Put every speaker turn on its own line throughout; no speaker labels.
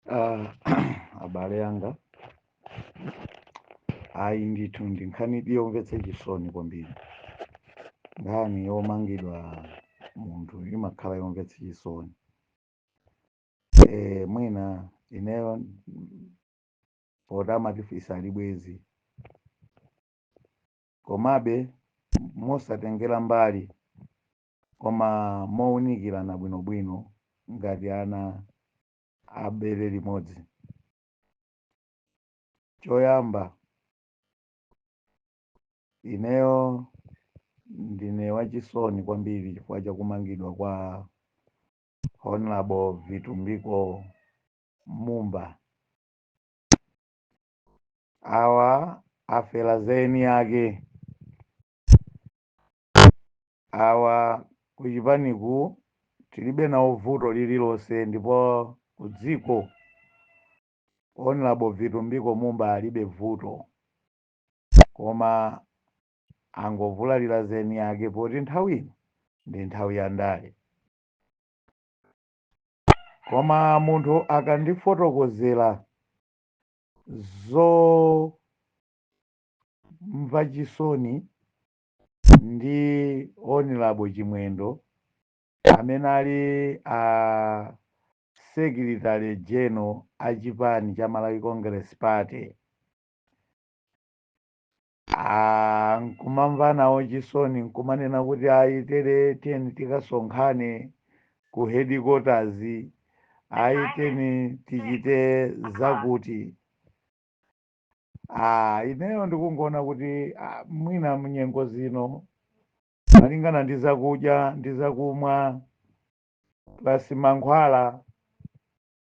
Abale anga, ayi ndithu, ndi nkhani yomvetsa chisoni kwambiri. Nkhani yomangidwa munthu imakhala yomvetsa chisoni. Mwina ineyo poti amati ali bwezi, komabe mosatengera mbali, koma mowunikirana bwinobwino ngati ana abere limodzi. Choyamba, ineyo ndine wachisoni kwambiri chifukwa chakumangidwa kwa Honorable Vitumbiko Mumba. Awa afera zeni ake awa. Kuchipaniku tilibe nawo vuto lililonse, ndipo kudziko Honorable Vitumbiko Mumba alibe vuto, koma angovulalira zeni ake poti nthawi ino ndi nthawi ya ndale. Koma munthu akandifotokozera zomva chisoni ndi Honorable Chimwendo amene ali a Secretary General a chipani cha Malawi Congress Party, nkumamva nawo chisoni, nkumanena kuti ayi, tere tiyeni tikasonkhane ku headquarters, ayi, tiyeni tichite zakuti. Ineyo ndikungoona kuti mwina mnyengo zino, malingana ndi zakudya ndi zakumwa plus mankhwala,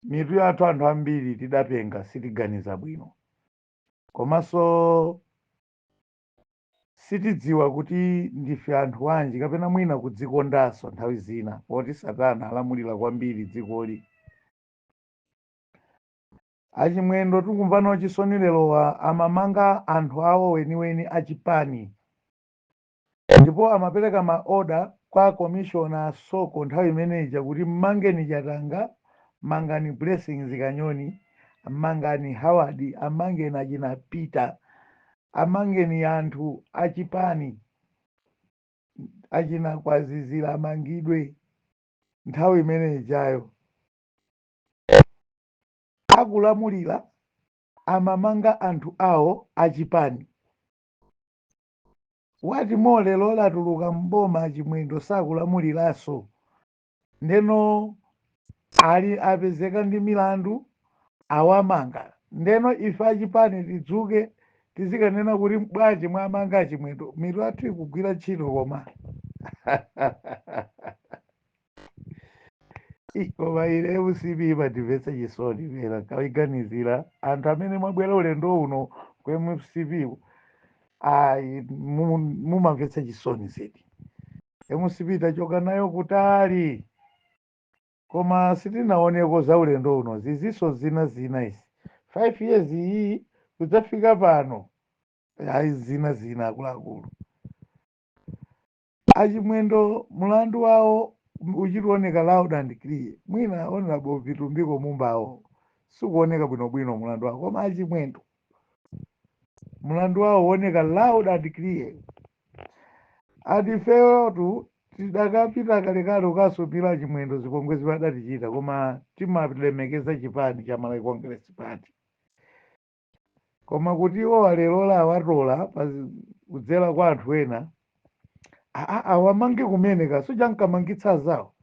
mitu yathu anthu ambiri tidapenga, sitiganiza bwino, komanso sitidziwa kuti ndife anthu anji, kapena mwina kudzikondanso nthawi zina, poti Satana alamulira kwambiri dzikoli. Achimwendo tikumva nawo chisoni lerowa amamanga anthu awo weniweni achipani, ndipo amapereka ma order kwa Commissioner Soko nthawi imeneyi kuti mmangeni Chatanga, mangani Blessings Kanyoni, mangani Howard, amangeni achina Peter, amangeni anthu achipani, achina Kwazizira amangidwe. Nthawi imeneyi ijayo akulamulira amamanga anthu awo achipani. Wati mo lero latuluka mboma, Chimwendo sakulamuliranso, ndeno ali apezeka ndi milandu, awamanga. Ndeno ife achipani tidzuke tizikanena kuti bwanji mwamanga Chimwendo? Mitu yathu ikugwira ntchito? Koma koma ine MCP imandimvetsa chisoni pera kaiganizira. Anthu amene mwabwera ulendo uno ku MCP, ayi, mumamvetsa chisoni zedi. MCP tachoka nayo kutali, koma sitinaoneko za ulendo uno, ziziso zina zina izi, 5 years iyi kudzafika pano, ayi, zina zina. Akuluakulu, Achimwendo mulandu wawo uchioneka loud and clear. Mwina Honorable Vitumbiko Mumbawo sikuoneka bwinobwino mulandu wawo, koma Achimwendo mulandu wawo uoneka loud and clear. Atifeyotu tidakapita kalekale ukasupira Achimwendo zipongwe zimadatichita, koma timalemekeza chipani cha Malawi Congress Party. Koma kuti iwo lero lawatola kudzera kwa anthu ena, awamange kumene kasuja nkamangitsa azawo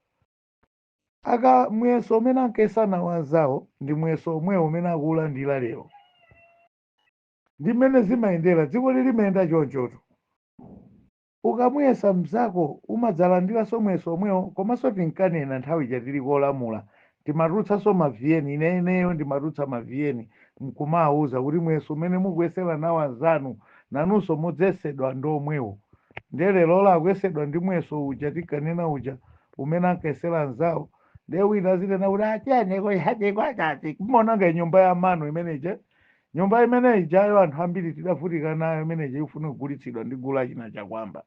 aka. Muyeso umene ankayesana wanzawo ndi muyeso omwewo umene akuwulandira lero. Ndi mmene zimayendera dziko, limayenda chonchoto. Ukamuyesa mzako umadzalandiranso muyeso omwewo. Komanso tinkanena nthawi chatili kolamula, timatulutsanso ma VN. Ineneyo ndimatulutsa ma VN nkumawuza kuti muyeso umene mukuyesera nawo anzanu, nanunso mudzayesedwa ndi omwewo. Ndiye lero akuyesedwa ndi muyeso uja tinkanena uja umene ankayesera anzawo. Ndiye wina azinena kuti acheneko chati kumaona ngati nyumba ya mano imeneje. Nyumba imene ijayo anthu ambiri tidavutika nayo, imeneje ifuna kugulitsidwa ndi gulu achina Chakwamba.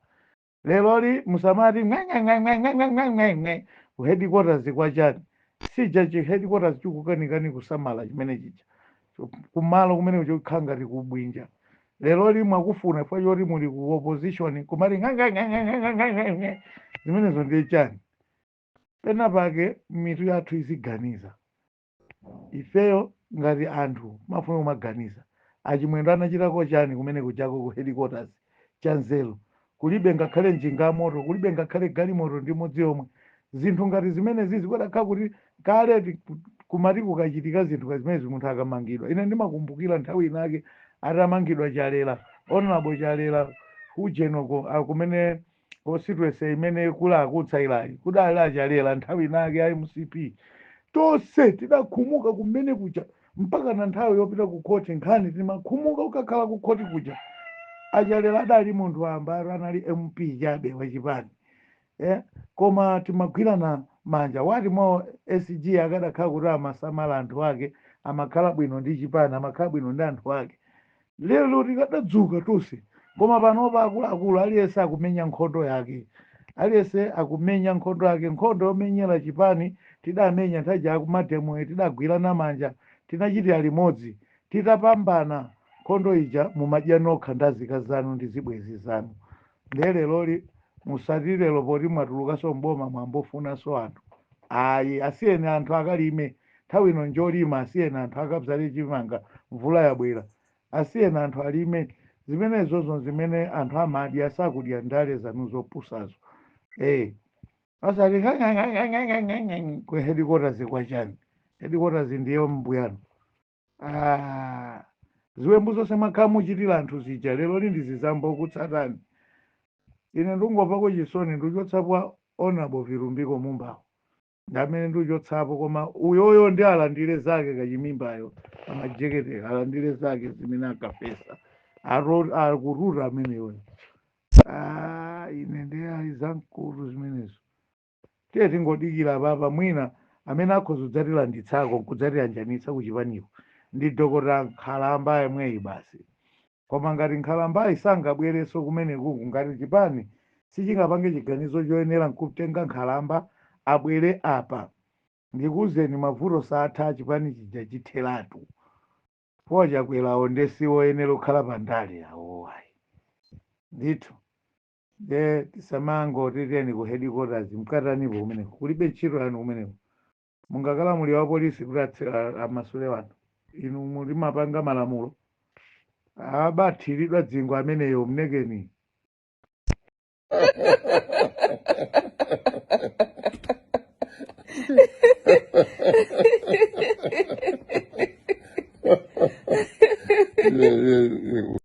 Leroli musamati ng'eng'eng'eng'eng'eng'eng'e ku headquarters kwachani. Sija chi headquarters chikukanikani kusamala chimene chija kumalo kumene chikukhala ngati kubwinja. Lero limwe akufuna chifukwa choti muli ku opposition kumati ng'ang'ang'ang'ang'ang'ang'ang'e. Zimenezo ndiye chani? Pena pake mitu yathu iziganiza. Ifeyo ngati anthu mafuna kumaganiza. Achimwendo anachitako chani kumene kujako ku headquarters cha nzeru? Kulibe ngakhale njinga moto, kulibe ngakhale galimoto ndi modzi yomwe. Zinthu ngati zimenezi zikudakhala kuti kale kumati kukachitika zinthu ngati zimenezi munthu akamangidwa. Ine ndimakumbukira nthawi inake atamangidwa Chalera, Honorable Chalera, kujenoko kumene constituency imene kula akutsa ilayi kudali achalera nthawi inake a MCP, tonse tidakhumuka kumene kuja mpaka na nthawi yopita ku khoti nkhani timakhumuka kukakhala ku khoti kuja. Achalera adali munthu wamba, anali MP chabe wachipani, Koma timagwirana manja. Wati mo SG akadakhala kuti amasamala anthu ake, amakhala bwino ndi chipani, amakhala bwino ndi anthu ake, lero tikadadzuka tonse. Koma panopa akuluakulu aliyense akumenya nkhondo yake, aliyense akumenya nkhondo yake. Nkhondo yomenyera chipani tidamenya nthawi ya kumademo, tidagwirana manja, tinachitira limodzi, titapambana nkhondo ija mumadya nokha ndazika zanu ndi zibwenzi zanu. Ndiye leroli musati lero poti mwatulukanso mboma mwambofunanso anthu. Ayi, asiyeni anthu akalime. Nthawi ino njolima, asiyeni anthu akabzale chimanga, mvula yabwera, asiyeni anthu alime. Zimenezozo zimene anthu amadya, sakudya ndale zanu zopusazo. Asati ku headquarters kwachani? Headquarters ndiyo mbuyanu. Ziwembu zonse mwakhala muchitira anthu zija lero lindi zizambo kutsatani. Ine ndingopako chisoni ndikuchotsapo Honorable Vitumbiko Mumbawo, ndamene ndikuchotsapo. Koma uyoyo ndi alandire zake, kachimimbayo amajeketera alandire zake zimene akafesa. Akututa ameneyo. Ine ndi ayi zamkulu zimenezo. Tiye tingodikira papa mwina amene akhoza kudzatilanditsako kudzatiyanjanitsa kuchipaniko ndi Dokota Nkhalamba yemweyi basi. Koma ngati Nkhalambayi sangabwerenso kumenekuku, ngati chipani sichingapange chiganizo choyenera nkutenga Nkhalamba abwere apa, ndikuwuzeni, mavuto satha, chipani chija chitheratu. Po Chakwerawo nde siwoyenera kukhala pandale awo, ayi ndithu. Nde tisamangoti tiyeni ku headquarters. Mkatanipo kumeneko? Kulibe ntchito yanu kumeneko. Mungakalamulira wa polisi kuti amasule wanthu? Inu muli mapanga malamulo, abathiridwa dzingo ameneyo, mnekeni.
Yeah.